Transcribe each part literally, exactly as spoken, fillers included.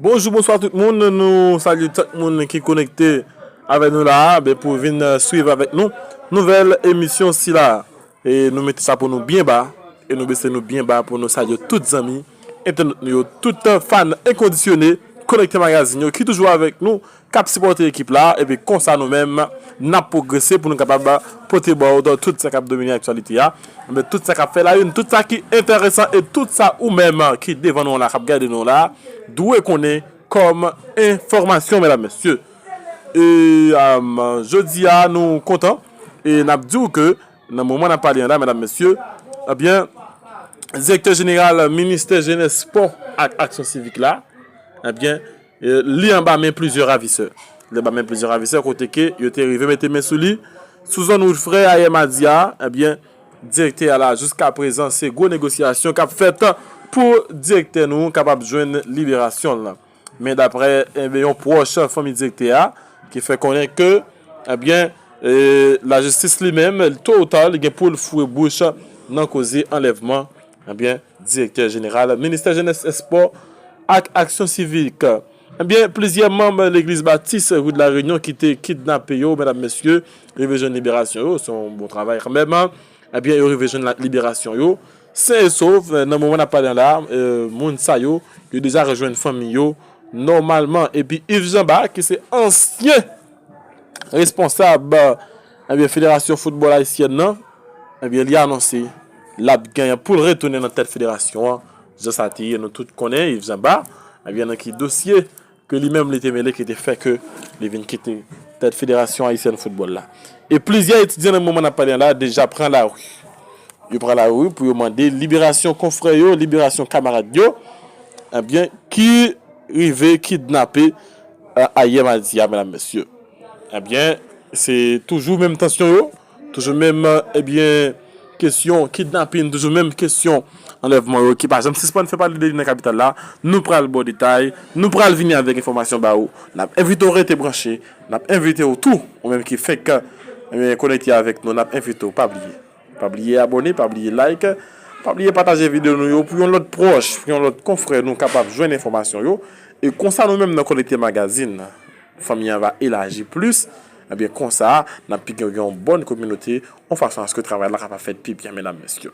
Bonjou, bonswa tout moun. Nou salye chak moun ki konekte avèk nou la a, ben, pou vin, eh, swiv avèk nou nouvèl emisyon sila. E nou mete chapo nou byen ba, e nou bese nou byen ba pou nou salye tout zanmi entènot nou yo, tout fan enkondisyone Konekte Magazine yo ki toujou avèk nou, k ap sipòte ekip la, epi konsa nou menm, n ap pwogrese pou nou kapab pote ba w tout sa k ap domine aktyalite a, men tout sa k ap fè la youn, tout sa ki enteresan e tout sa ou menm ki devan nou an la, k ap gade nou la, dwe konnen kòm enfòmasyon, medam, mesye. E, um, jodi a, nou kontan, e n ap di w ke nan moman n ap pale an la, medam, mesye, ebyen, direktè jeneral ministè jenès, spò ak aksyon sivik la, ebyen, eh, li anba men plizyè ravisè. Li anba men plizyè ravisè kote ke yo te rive mete men sou li. Sou zòn wout frè ayè madi a, ebyen, direktè a la, jiska prezan, se gwo negosyasyon k ap fèt pou direktè nou kapab jwenn liberasyon l. Men daprè, ebyen, yon pwòch fanmi direktè a, ki fè konnen ke, ebyen, eh, lajistis li menm, to ou ta, li gen pou l foure bouch nan koze anlèvman, ebyen, direktè jeneral ministè jenès, espò ak aksyon sivik. Ebyen, plizyè manm legliz batis Rue de la Réunion ki te kidnape yo, medam, mesye, rive jwenn liberasyon yo, se yon bon travay kanmenm. Ebyen, yo rive jwenn la, liberasyon yo. Sen e sof, eh, nan moman n ap pale an la, eh, moun sa yo, yo deja rejwenn fanmi yo nòmalman. Epi Yves Jean Bart, ki se ansyen responsab, ebyen, Federasyon Foutbòl Ayisyèn nan, ebyen, li anonse l ap genyen pou l retounen nan tèt federasyon an. Jan sa te ye, nou tout konnen Yves Jean Bart, ebyen, nan ki dosye ke li menm li te mele ki te fè ke li vin kite tèt Federasyon Ayisyèn Foutbòl la. E plizyè etidyan nan moman n ap pale an la deja pran lari. Yo pran lari pou yo mande liberasyon konfrè yo, liberasyon kamarad yo, ebyen, ki rive kidnape, eh, ayè madi a, medam, mesye. Ebyen, se toujou menm tansyon yo, toujou menm, eh, ebyen, kesyon kidnapin, toujou menm kesyon anlèvman yo ki pa janm sispann fè pale de li nan kapital la. Nou pral ba w detay, nou pral vini avèk enfòmasyon ba ou. N ap envite w rete branche, n ap envite w tou, ou menm ki fenk, ebyen, konekte avèk nou, n ap envite w, pa bliye. Pa bliye abòne, pa bliye like, pa bliye pataje videyo nou yo pou yon lòt pwòch, pou yon lòt konfrè nou kapab jwenn enfòmasyon yo. E konsa nou menm nan Konekte Magazine, fanmi an va elaji plis. Ebyen, konsa, n ap pi gen yon bòn kominote, yon fason aske travay la kapab fèt pi byen, medam, mesye.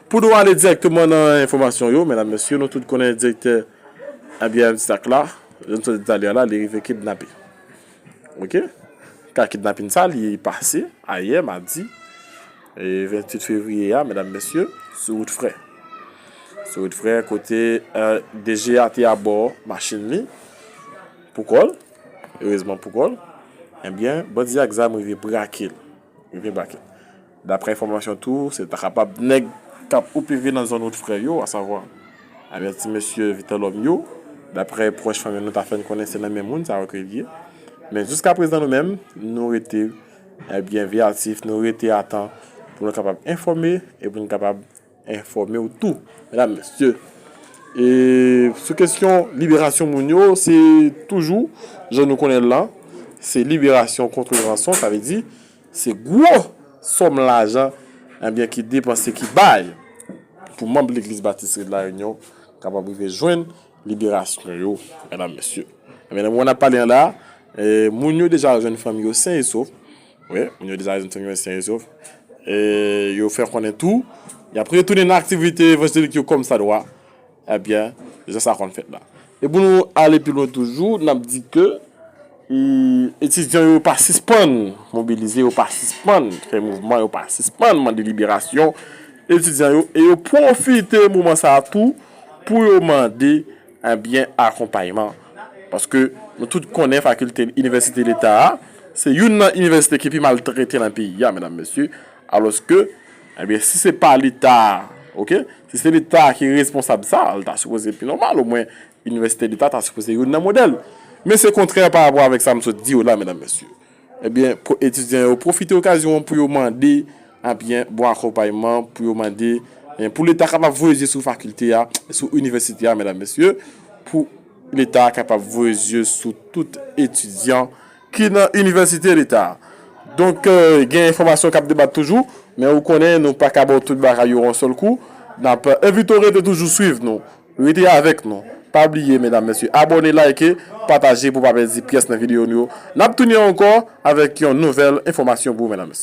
Pou nou ale dirèkteman nan enfòmasyon yo, medam, mesye, nou tout konnen direktè, ebyen, Sak la, jan nou sot di talè a la, li rive kidnape. Oke? Ka kidnapin sa, li pase ayè, madi, e venntuit fevriye a, medam, mesye, sou wout frè. Sou wout frè, kote, eh, D G a te abò machin li, pou kò l, erezman pou kò l, ebyen, bandi ak zam rive brake l. Rive brake l. Daprè enfòmasyon tou, se ta kapab nèg k ap opere nan zòn wout frè yo, asavwa, ebyen, ti mesye Vitalòm yo, daprè pwòch fanmi nou ta fè n konnen se nan men moun sa yo ke l ye. Men jiska prezan nou menm, nou rete, ebyen, veyatif, nou rete atan pou nou kapab enfòme e pou nou kapab enfòme w tou, medam, mesye. E sou kesyon liberasyon moun yo, se toujou, jan nou konnen l lan, se liberasyon kont ranson, sa vle di, se gwo sòm lajan, ebyen, ki depanse, ki bay pou manm Legliz Batis Rue de la Réunion kapab rive jwenn liberasyon yo, medam, mesye. Ebyen, nan moman n ap pale an la, eh, moun yo deja jwenn fanmi yo sen e sof. Wi, moun yo deja jwenn fanmi yo sen e sof. E yo fè konnen tou, y ap retounen nan aktivite evanjelik yo kòmsadwa. Ebyen, jan sa konn fèt la. E pou nou ale pi lwen toujou, n ap di ke, e, etidyan yo pa sispann mobilize, yo pa sispann fè mouvman, yo pa sispann mande liberasyon etidyan yo, e yo pwofite moman sa a tou pou yo mande, ebyen, akonpayman. Paske nou tout konnen fakilte inivèsite leta a, se youn nan inivèsite ki pi maltrete nan peyi a, medam, mesye. Alòske, ebyen, si se pa leta a, oke, si se leta a ki responsab sa, l ta sipoze pi nòmal, omwen, inivèsite leta ta sipoze youn nan modèl. Men se kontrè pa rapò avèk sa m sot di w la, medam, mesye. Ebyen, pou etidyan yo pwofite okazyon an pou yo mande, ebyen, bon akonpayman, pou yo mande, ebyen, pou leta kapab voye zye sou fakilte a, sou inivèsite a, medam, mesye, pou leta kapab voye zye sou tout etidyan ki nan inivèsite leta a. Donk, eh, gen enfòmasyon k ap debat toujou, men ou konnen nou pa ka ba w tout bagay yo yon sèl kou. N ap envite w rete toujou swiv nou, rete avèk nou. Pa bliye, medam, mesye, abòne, like, pataje pou pa pèdi pyès nan videyo nou yo. N ap tounen ankò avèk yon nouvèl enfòmasyon pou ou, medam, mesye.